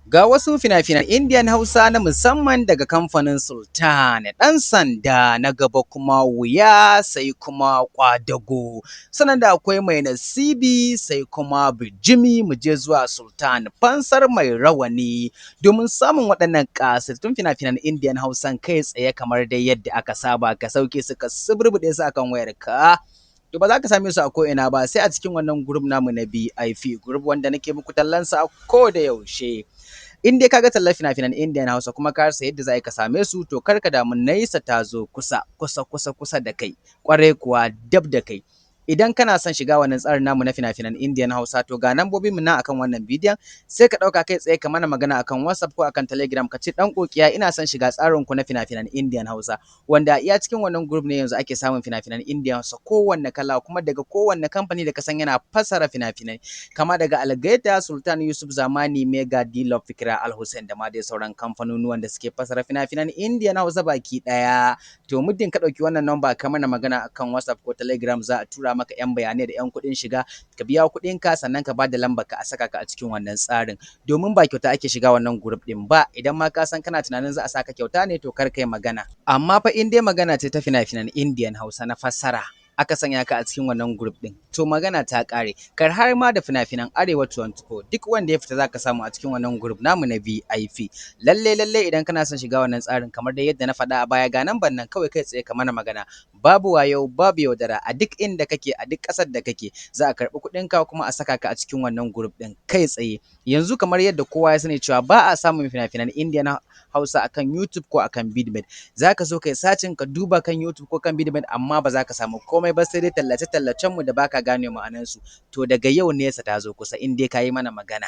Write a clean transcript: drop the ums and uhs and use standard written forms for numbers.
Ga wasu fina-finan Indian Hausa na musamman daga kamfanin Sultan, ɗan sanda na gaba kuma wuya sai kuma ƙwadago. Sannan da akwai mai nasibi sai kuma bijimi mu je zuwa Sultan fansar mai rawani. Domin samun waɗannan ƙasaitattun fina-finan Indian Hausan kai tsaye kamar dai yadda aka saba ka sauke su ka suburbuɗe su akan wayarka. To ba za ka same su a ko'ina ba sai a cikin wannan group namu na BIP group wanda nake muku tallansa a ko da yaushe. In dai ka ga tallar fina-finan Indian Hausa kuma ka rasa yadda za ka same su, to kar ka damu, nesa ta zo kusa, kusa, kusa, kusa da kai, ƙwarai kuwa dab da kai. Idan kana son shiga wannan tsarin namu na fina-finan Indian Hausa, to ga nambobin mu nan akan wannan bidiyon, sai ka ɗauka kai tsaye ka mana magana akan WhatsApp ko akan Telegram, ka ce ɗan ƙoƙiya ina son shiga tsarin ku na fina-finan Indian Hausa, wanda iya cikin wannan group ne yanzu ake samun fina-finan Indian Hausa kowanne kala kuma daga kowanne kamfani da ka san yana fassara fina-finai, kama daga Algaita, Sultan Yusuf Zamani, Mega, D-Love, Fikira, Al Hussein da ma dai sauran kamfanonuwan da suke fassara fina-finan Indian Hausa baki ɗaya. To muddin ka ɗauki wannan number ka mana magana akan WhatsApp ko Telegram, za a tura maka 'yan bayanai da 'yan kuɗin shiga, ka biya kuɗin ka, sannan ka bada lambar ka a saka ka a cikin wannan tsarin, domin ba kyauta ake shiga wannan group ɗin ba. Idan ma ka san kana tunanin za a saka kyauta ne, to kar kai magana. Amma fa in dai magana ce ta fina-finan Indian Hausa na fassara aka sanya ka a cikin wannan group ɗin, to magana ta ƙare. Kar har ma da fina-finan Arewa 24, duk wanda ya fita zaka samu a cikin wannan group namu na VIP. Lalle lalle idan kana son shiga wannan tsarin, kamar dai yadda na faɗa a baya, ga namban nan kawai kai tsaye ka mana magana. Babu wayo, babu yaudara, a duk inda kake, a duk ƙasar da kake, za a karɓi kuɗinka kuma a saka ka a cikin wannan group ɗin kai tsaye. Yanzu kamar yadda kowa ya sani cewa ba a samun fina-finan Indian Hausa akan YouTube ko akan Vidmate. Za ka so kai searching ka duba kan YouTube ko kan Vidmate, amma ba za ka samu komai ba sai dai tallace-tallacen mu da baka gane ma'anansu. To daga yau nesa ta zo kusa in dai ka yi mana magana.